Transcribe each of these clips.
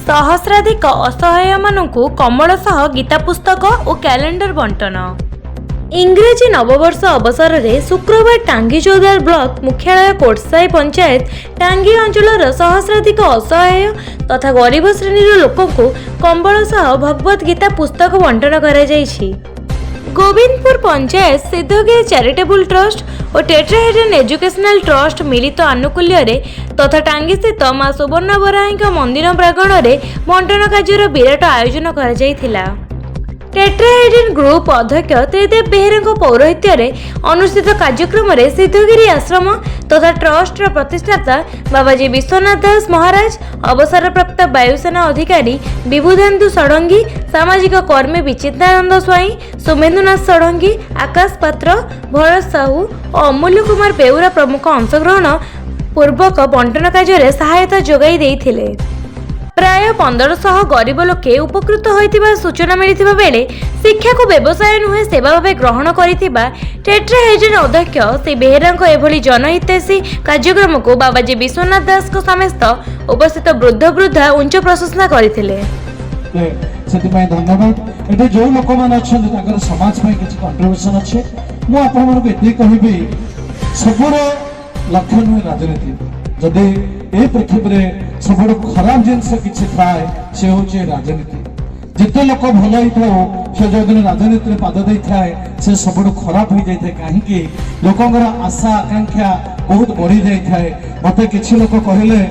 ସହସ୍ରାଧିକ ଅସହାୟମାନଙ୍କୁ କମ୍ବଳ ସହ ଗୀତା ପୁସ୍ତକ ଓ କ୍ୟାଲେଣ୍ଡର ବଣ୍ଟନ। ଇଂରାଜୀ ନବବର୍ଷ ଅବସରରେ ଶୁକ୍ରବାର ଟାଙ୍ଗୀ ଚୌଦ୍ୱାର ବ୍ଲକ ମୁଖ୍ୟାଳୟ କୋଟସାହି ପଞ୍ଚାୟତ ଟାଙ୍ଗୀ ଅଞ୍ଚଳର ସହସ୍ରାଧିକ ଅସହାୟ ତଥା ଗରିବ ଶ୍ରେଣୀର ଲୋକଙ୍କୁ କମ୍ବଳ ସହ ଭଗବତ ଗୀତା ପୁସ୍ତକ ବଣ୍ଟନ କରାଯାଇଛି। ଗୋବିନ୍ଦପୁର ପଞ୍ଚାୟତ ସିଦ୍ଧଗିରି ଚାରିଟେବୁଲ ଟ୍ରଷ୍ଟ ଓ ଟେଟ୍ରାହେଡ୍ରନ୍ ଏଜୁକେସନାଲ ଟ୍ରଷ୍ଟ ମିଳିତ ଆନୁକୂଲ୍ୟରେ ତଥା ଟାଙ୍ଗୀସ୍ଥିତ ମା ସୁବର୍ଣ୍ଣ ବରାହୀଙ୍କ ମନ୍ଦିର ପ୍ରାଙ୍ଗଣରେ ବଣ୍ଟନ କାର୍ଯ୍ୟର ବିରାଟ ଆୟୋଜନ କରାଯାଇଥିଲା। ଟେଟ୍ରାହେଡ୍ରନ୍ ଗ୍ରୁପ ଅଧ୍ୟକ୍ଷ ତ୍ରିଦେବ ବେହେରାଙ୍କ ପୌରୋହିତ୍ୟରେ ଅନୁଷ୍ଠିତ କାର୍ଯ୍ୟକ୍ରମରେ ସିଦ୍ଧଗିରି ଆଶ୍ରମ ତଥା ଟ୍ରଷ୍ଟର ପ୍ରତିଷ୍ଠାତା ବାବାଜୀ ବିଶ୍ୱନାଥ ଦାସ ମହାରାଜ, ଅବସରପ୍ରାପ୍ତ ବାୟୁସେନା ଅଧିକାରୀ ବିବୁଧେନ୍ଦୁ ଷଡ଼ଙ୍ଗୀ, ସାମାଜିକ କର୍ମୀ ବିଚିତ୍ରାନନ୍ଦ ସ୍ୱାଇଁ, ଶୁଭେନ୍ଦୁନାଥ ଷଡ଼ଙ୍ଗୀ, ଆକାଶ ପାତ୍ର, ଭରତ ସାହୁ ଓ ଅମୂଲ୍ୟ କୁମାର ବେଉରା ପ୍ରମୁଖ ଅଂଶଗ୍ରହଣ ପୂର୍ବକ ବଣ୍ଟନ କାର୍ଯ୍ୟରେ ସହାୟତା ଯୋଗାଇ ଦେଇଥିଲେ। ପ୍ରାୟ 1500 ଗରିବ ଲୋକେ ଉପକୃତ ହୋଇଥିବା ସୂଚନା ମିଳିଥିବା ବେଳେ ଶିକ୍ଷାକୁ ବ୍ୟବସାୟ ନୁହେଁ, ସେବା ଭାବେ ଗ୍ରହଣ କରିଥିବା ଟେଟ୍ରାହେଡ୍ରନ୍ ଅଧ୍ୟକ୍ଷ ଶ୍ରୀ ବେହେରାଙ୍କ ଏଭଳି ଜନହିତୈଷୀ କାର୍ଯ୍ୟକ୍ରମକୁ ବାବାଜୀ ବିଶ୍ୱନାଥ ଦାସଙ୍କ ସମେତ ଉପସ୍ଥିତ ବୃଦ୍ଧ ବୃଦ୍ଧା ଉଚ୍ଚ ପ୍ରଶଂସା କରିଥିଲେ। ସେଥିପାଇଁ ଧନ୍ୟବାଦ। ଏଠି ଯୋଉ ଲୋକମାନେ ଅଛନ୍ତି, ତାଙ୍କର ସମାଜ ପାଇଁ କିଛି କଣ୍ଟ୍ରିବ୍ୟୁସନ ଅଛି। ମୁଁ ଆପଣମାନଙ୍କୁ ଏତିକି କହିବି, ସବୁର ଲକ୍ଷ୍ୟ ନୁହେଁ ରାଜନୀତି। ଯଦି ଏ ପୃଥିବୀରେ ସବୁଠୁ ଖରାପ ଜିନିଷ କିଛି ଥାଏ, ସେ ହେଉଛି ରାଜନୀତି। ଯେତେ ଲୋକ ଭଲ ହେଇଥାଉ, ସେ ଯେଉଁଦିନ ରାଜନୀତିରେ ପାଦ ଦେଇଥାଏ, ସେ ସବୁଠୁ ଖରାପ ହେଇଯାଇଥାଏ। କାହିଁକି? ଲୋକଙ୍କର ଆଶା ଆକାଂକ୍ଷା ବହୁତ ବଢି ଯାଇଥାଏ। ମତେ କିଛି ଲୋକ କହିଲେ,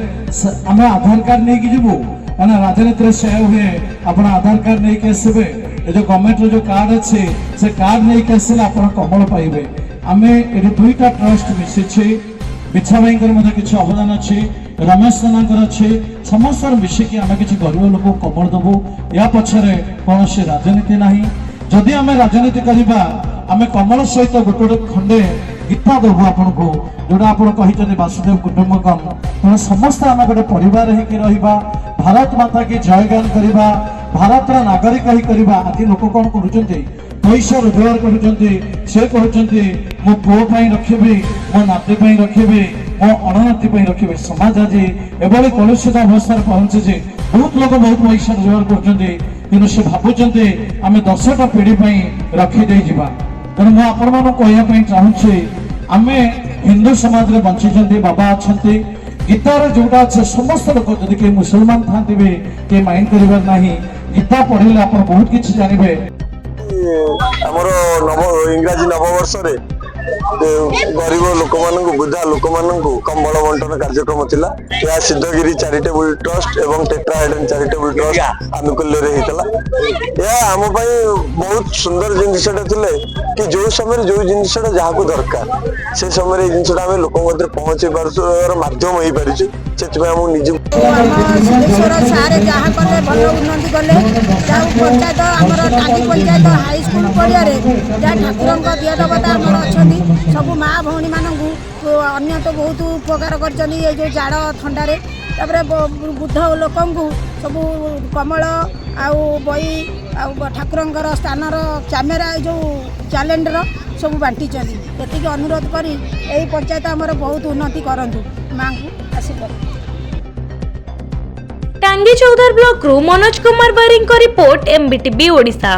ଆମେ ଆଧାର କାର୍ଡ ନେଇକି ଯିବୁ?" ମାନେ ରାଜନୀତିରେ ସେୟା ହୁଏ। ଆପଣ ଆଧାର କାର୍ଡ ନେଇକି ଆସିବେ, ଏ ଯୋଉ ଗଭର୍ଣ୍ଣମେଣ୍ଟର ଯୋଉ କାର୍ଡ ଅଛି, ସେ କାର୍ଡ ନେଇକି ଆସିଲେ ଆପଣ କମ୍ବଳ ପାଇବେ। ଆମେ ଏଠି ଦୁଇଟା ଟ୍ରଷ୍ଟ ମିଶିଛି। ବିଛା ଭାଇଙ୍କର ମଧ୍ୟ କିଛି ଅବଦାନ ଅଛି, ରମେଶ ନନାଙ୍କର ଅଛି। ସମସ୍ତଙ୍କର ମିଶିକି ଆମେ କିଛି ଗରିବ ଲୋକଙ୍କୁ କମ୍ବଳ ଦେବୁ। ୟା ପଛରେ କୌଣସି ରାଜନୀତି ନାହିଁ। ଯଦି ଆମେ ରାଜନୀତି କରିବା, ଆମେ କମ୍ବଳ ସହିତ ଗୋଟେ ଗୋଟେ ଖଣ୍ଡେ ଗୀତା ଦେବୁ ଆପଣଙ୍କୁ, ଯୋଉଟା ଆପଣ କହିଛନ୍ତି ବସୁଧୈବ କୁଟୁମ୍ବକମ୍। ତେଣୁ ସମସ୍ତେ ଆମେ ଗୋଟେ ପରିବାର ହେଇକି ରହିବା, ଭାରତ ମାତା କି ଜୟଗାନ କରିବା, ଭାରତର ନାଗରିକ ହେଇ କରିବା। ଆଜି ଲୋକ କଣ କରୁଛନ୍ତି? ପଇସା ରୋଜଗାର କରୁଛନ୍ତି। ସେ କହୁଛନ୍ତି, ମୋ ପୁଅ ପାଇଁ ରଖିବି, ମୋ ନାତି ପାଇଁ ରଖିବି, ମୋ ଅଣନାତି ପାଇଁ ରଖିବି। ସମାଜ ଆଜି ଏଭଳି କଳୁଷିତ ଅବସ୍ଥାରେ ପହଞ୍ଚିଛି। ବହୁତ ଲୋକ ବହୁତ ପଇସା ରୋଜଗାର କରୁଛନ୍ତି, କିନ୍ତୁ ସେ ଭାବୁଛନ୍ତି ଆମେ 10ଟା ପିଢି ପାଇଁ ରଖିଦେଇ ଯିବା। ତେଣୁ ମୁଁ ଆପଣମାନଙ୍କୁ କହିବା ପାଇଁ ଚାହୁଁଛି, ଆମେ ହିନ୍ଦୁ ସମାଜରେ ବଞ୍ଚିଛନ୍ତି, ବାବା ଅଛନ୍ତି, ଗୀତାରେ ଯୋଉଟା ଅଛି, ସମସ୍ତ ଲୋକ, ଯଦି କେହି ମୁସଲମାନ ଥାନ୍ତି ବି, କେହି ମାଇଣ୍ଡ କରିବାର ନାହିଁ। ଗୀତା ପଢିଲେ ଆପଣ ବହୁତ କିଛି ଜାଣିବେ। ଆମର ଇଂରାଜୀ ନବବର୍ଷରେ ଗରିବ ଲୋକମାନଙ୍କୁ, ବୃଦ୍ଧା ଲୋକମାନଙ୍କୁ କମ୍ବଳ ବଣ୍ଟନ କାର୍ଯ୍ୟକ୍ରମ ଥିଲା। ଏହା ସିଦ୍ଧଗିରି ଚାରିଟେବୁଲ ଟ୍ରଷ୍ଟ ଏବଂ ଟେଟ୍ରାହେଡ୍ରନ୍ ଚାରିଟେବୁଲ ଟ୍ରଷ୍ଟ ଆନୁକୂଲ୍ୟରେ ହେଇଥିଲା। ଏହା ଆମ ପାଇଁ ବହୁତ ସୁନ୍ଦର ଜିନିଷଟା ଥିଲେ କି ଯୋଉ ସମୟରେ ଯୋଉ ଜିନିଷଟା ଯାହାକୁ ଦରକାର, ସେ ସମୟରେ ଏଇ ଜିନିଷଟା ଆମେ ଲୋକଙ୍କ ମଧ୍ୟରେ ପହଞ୍ଚେଇ ପାରୁଥିବାର ମାଧ୍ୟମ ହେଇପାରିଛୁ। ସେଥିପାଇଁ ଆମକୁ ନିଜକୁ ଆମ ସିଦ୍ଧେଶ୍ୱର ସାର୍ ଯାହା କଲେ, ଭଲ ଉନ୍ନତି କଲେ। ଯାଉ ପଞ୍ଚାୟତ, ଆମର ଟାଙ୍ଗୀ ପଞ୍ଚାୟତ ହାଇସ୍କୁଲ ପଡ଼ିଆରେ ଯାହା ଠାକୁରଙ୍କ ଦିଅ ଦେବତା ଆମର ଅଛନ୍ତି, ସବୁ ମା ଭଉଣୀମାନଙ୍କୁ ଅନ୍ୟ ତ ବହୁତ ଉପକାର କରିଛନ୍ତି ଏଇ ଯେଉଁ ଜାଡ଼ ଥଣ୍ଡାରେ। ତାପରେ ବୃଦ୍ଧ ଲୋକଙ୍କୁ ସବୁ କମ୍ବଳ ଆଉ ବହି ଆଉ ଠାକୁରଙ୍କର ସ୍ଥାନର କ୍ୟାମେରା, ଏଇ ଯେଉଁ କ୍ୟାଲେଣ୍ଡର ସବୁ ବାଣ୍ଟିଛନ୍ତି। ଏତିକି ଅନୁରୋଧ କରି ଏଇ ପଞ୍ଚାୟତ ଆମର ବହୁତ ଉନ୍ନତି କରନ୍ତୁ, ମାଙ୍କୁ ଆଶୀର୍ବାଦ। ଟାଙ୍ଗୀ ଚୌଦ୍ୱାର ବ୍ଲକରୁ ମନୋଜ କୁମାର ବାରିଙ୍କ ରିପୋର୍ଟ, ଏମବିଟିଭି ଓଡ଼ିଶା।